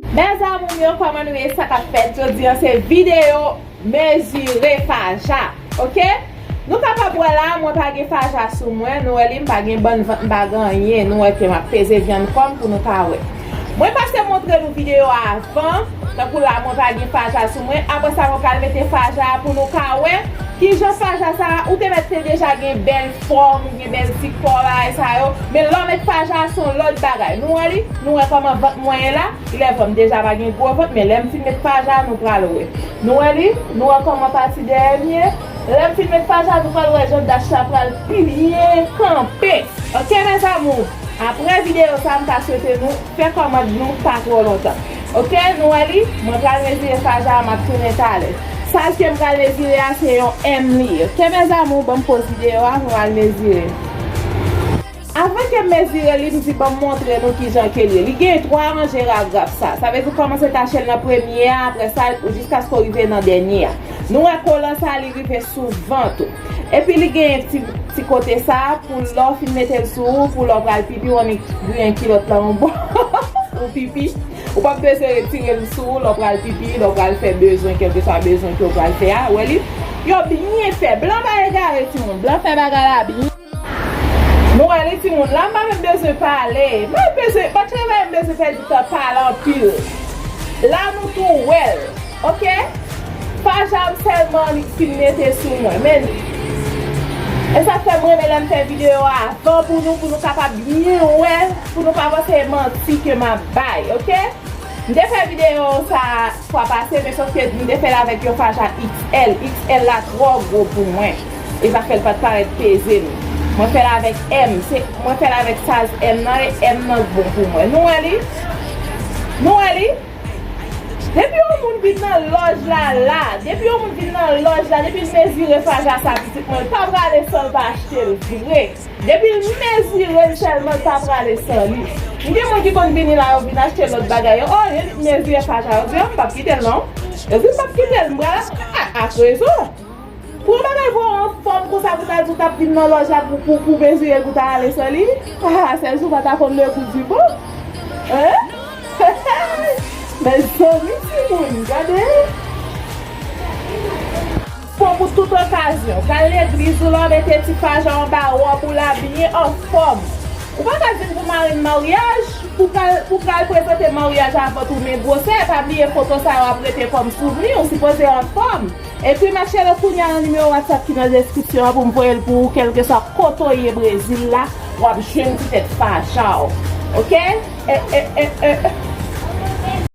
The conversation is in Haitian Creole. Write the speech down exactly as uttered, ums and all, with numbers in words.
Mes amours yo, kòman nou ye? Sa k ap fèt? Jodi a se videyo mezire faja, oke? Nou kapab wè la, mwen pa gen faja sou mwen, nou wè li, m pa gen bannvant, m pa gen anyen, nou wè ke m ap peze vyann kò m pou nou ka wè. Mwen pase montre nou videyo a avan, tankou la mwen pa gen faja sou mwen, apre sa mwen pral mete faja a pou nou ka wè kijan faja sa a, ou te mèt te deja gen bèl fòm, ou gen bèl ti kò bagay sa yo, men lè w met faja a se yon lòt bagay. Nou wè li, nou wè kòman vant mwen ye la, lè vant m deja pa gen gwo vant, men lè m fin met faja a nou pral wè. Nou wè li, nou wè kòman pati dèyè m ye, lè m fin met faja a nou pral wè jan dach la pral byen kanpe. Oke mes amours, apre videyo sa m ta swete nou fè kòmand nou pa twò lontan. Oke, nou wè li, mwen pral mezire faja a, m ap tounen talè. Sa ke m pral mezire a se yon M li ye. Oke mes amours, ban m poz videyo a, mwen pral mezire. Avan ke m mezire li, m di ban m montre nou kijan ke li ye. Li gen twa ranje ragrap sa. Sa vle di ou kòmanse tache l nan premye a, apre sa, ou jiskaske w rive nan dènye a. Nou wè kolan sa, li rive sou vant ou. Epi li gen ti, ti kote sa, pou lè w fin mete l sou ou, pou lè w pral pipi, w annik griyen kilòt la yon bò. Ou pipi. Ou p ap bezwen retire l sou ou, lè w pral pipi, lè w pral fè bezwen, kèlkeswa bezwen ke w pral fè a. Wè li? Yo byen fè. Blan pa egare, timoun. Blan fè bagay la byen. Nou wè li, timoun. La, m pa menm bezwen pale. M pa bezwen, pa travay, m bezwen pèdi tan pale anpil. La, nou tou wè l. Oke? Faja m sèlman li fin mete sou mwen. Men, e sa k fè m renmen lè m fè videyo a avan pou nou, pou nou kapab byen wè, pou nou pa panse e manti ke m ap bay, oke? M te fè videyo sa fwa pase, men sòf ke m te fè l avèk yon faja X L. X L la twò gwo pou mwen. E sa fè l pa t parèt peze m. Mwen fè l avèk M. Se, mwen fè l avèk size M nan, e M nan k bon pou mwen. Nou wè li? Nou wè li? Depi yon moun vin nan lòj la la, depi yon moun vin nan lòj la, depi l mezire faja sa pitit mwen, l pa prale san l pa achte l vre. Depi l mezire l sèlman, l pa prale san li. M gen moun ki konn vini la, yo vin achte lòt bagay yo. Olye li mezire faja, yo di, "Oh, m p ap kite l non." Yo di, "M p ap kite l, m pral a, a, ak rezon." Pou yon bagay vre anfòm konsa pou ta di w t ap vin nan lòj la pou, pou, pou mezire l pou ta ale san li. Ah, sèl si w pa ta konn le gou di bon. Hein? Mezanmi, timoun, gade. Bon, pou tout okazyon. Pral legliz ou la, mete ti faja anba wòb ou la, byen anfòm. Ou pa ka vin pou marenn maryaj, pou pral, pou pral prezante maryaj avè tou men gwosè, pa bliye foto sa yo ap rete kòm souvni, ou sipoze anfòm. Epi machelo, kounye a nan nimewo WhatsApp ki nan deskripsyon an pou m voye l pou ou, kèlkeswa kote w ye Brezil la, w ap jwenn ti tèt faja w. Oke? E, e, e, e.